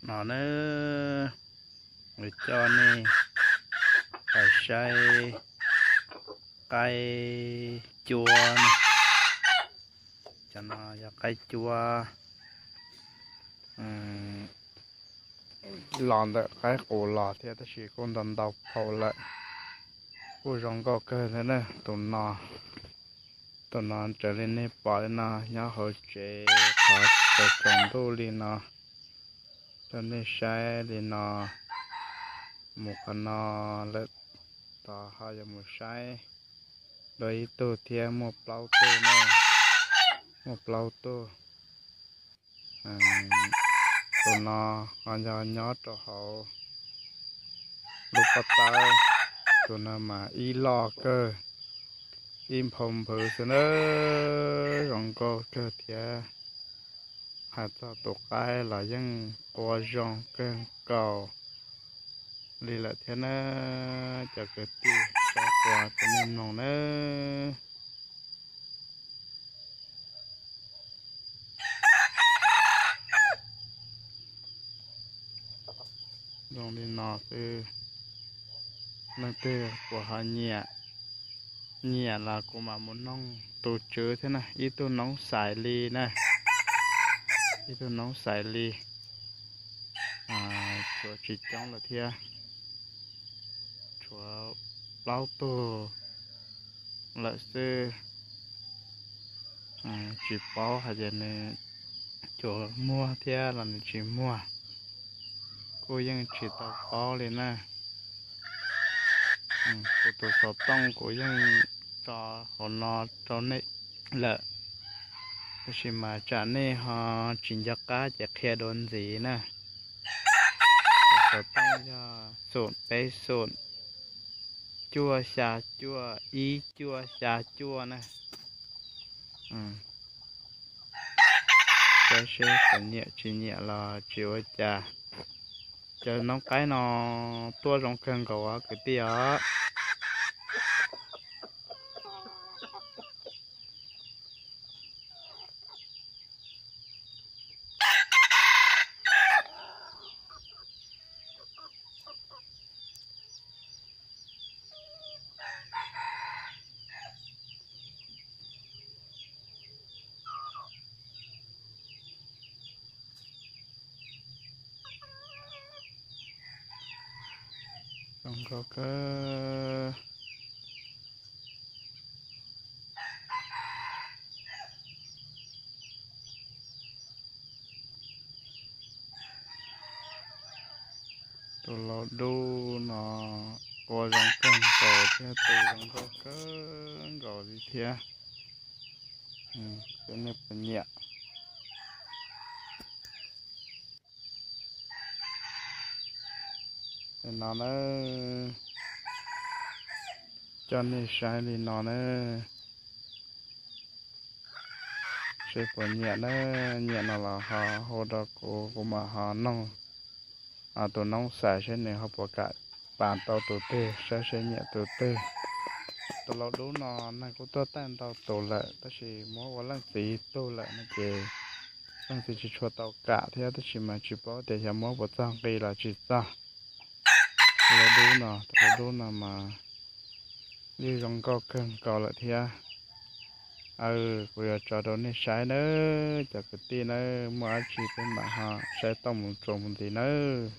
No na, kuv coj nej pais saib qaib cua na. Cov no yog qaib cua los ntawm qaib qus los thiab tab sis kuj ntau ntau phau lawm. Kuj zoo nkauj kawg thiab na. Tus no, tus no raws li nej pom li no nyob hauv tsev qhov tsaus tsaus ntuj li no, rau nej saib li no. Mus qhov no lawm, tos ho yuav mus saib dua ib tug thiab, muaj plaub tug na, muaj plaub tug. Tus no ho yog nyob rau hauv lub pob tawb, tus no mas ib loj kawg, ib nphau nphwv xwb na, zoo nkauj kawg thiab. Hais txog tus qaib los yeej qua zoo kawg nkaus li lawm thiab na, cov kwv tij, saib qua rau nej mloog na. Zoo li no xwb, leej twg puas ho nyiam, nyiam los kuv mam mus noog tus tswv thiab na, ib tug noob xais li na, ib tug noob xais li. Tshuav tsis coob lawm thiab, tshuav plaub tug lawm xwb. Tsis paub hais tias nws yuav muag thiab los nws tsis muag, kuj yeej tsis tau paub li na. Kuv tus xov tooj kuv yeej tso hauv no rau nej lawm, tab sis mas tsam nej ho tsis nco qab ces qhia dua ntxiv na. Tus xov tooj yog xoom peb xoom, cuaj xya cuaj, ib cuaj xya cuaj na. Saib seb puas nyiam, tsis nyiam los tsis ua cas. Cov noob qaib no tuaj zoo kawg nkaus os kwv tij os. Zoo nkauj kawg. Tus laus dub no ua zoo kawg nkaus thiab, tus zoo nkauj kawg nkaus li thiab. Seb nej puas nyiam. Li no na, coj nej saib li no na. Seb puas nyiam na, nyiam no los ho hu rau kuv, kuv mam ho noog tus noob xais seb nws ho puas kam pas tau tus twg, saib seb nyiam tus twg. Tus laus dub no neeg kuj tuaj thaij ntau tus lawm tab sis muab ua leej txiv tug lawm no ces leej txiv tsis tshua tau kam thiab, tab sis mas tsis paub tias xyov muab puas txog nqi los tsis txog. Tus laus dub no, tus laus dub no mas yeej zoo nkauj kawg nkaus lawm thiab. Aw, kuv yuav tso rau nej saib nawb cov kwv tij nawb, muaj dab tsi peb mam ho saib tau mus tsuas mus ntxiv nawb.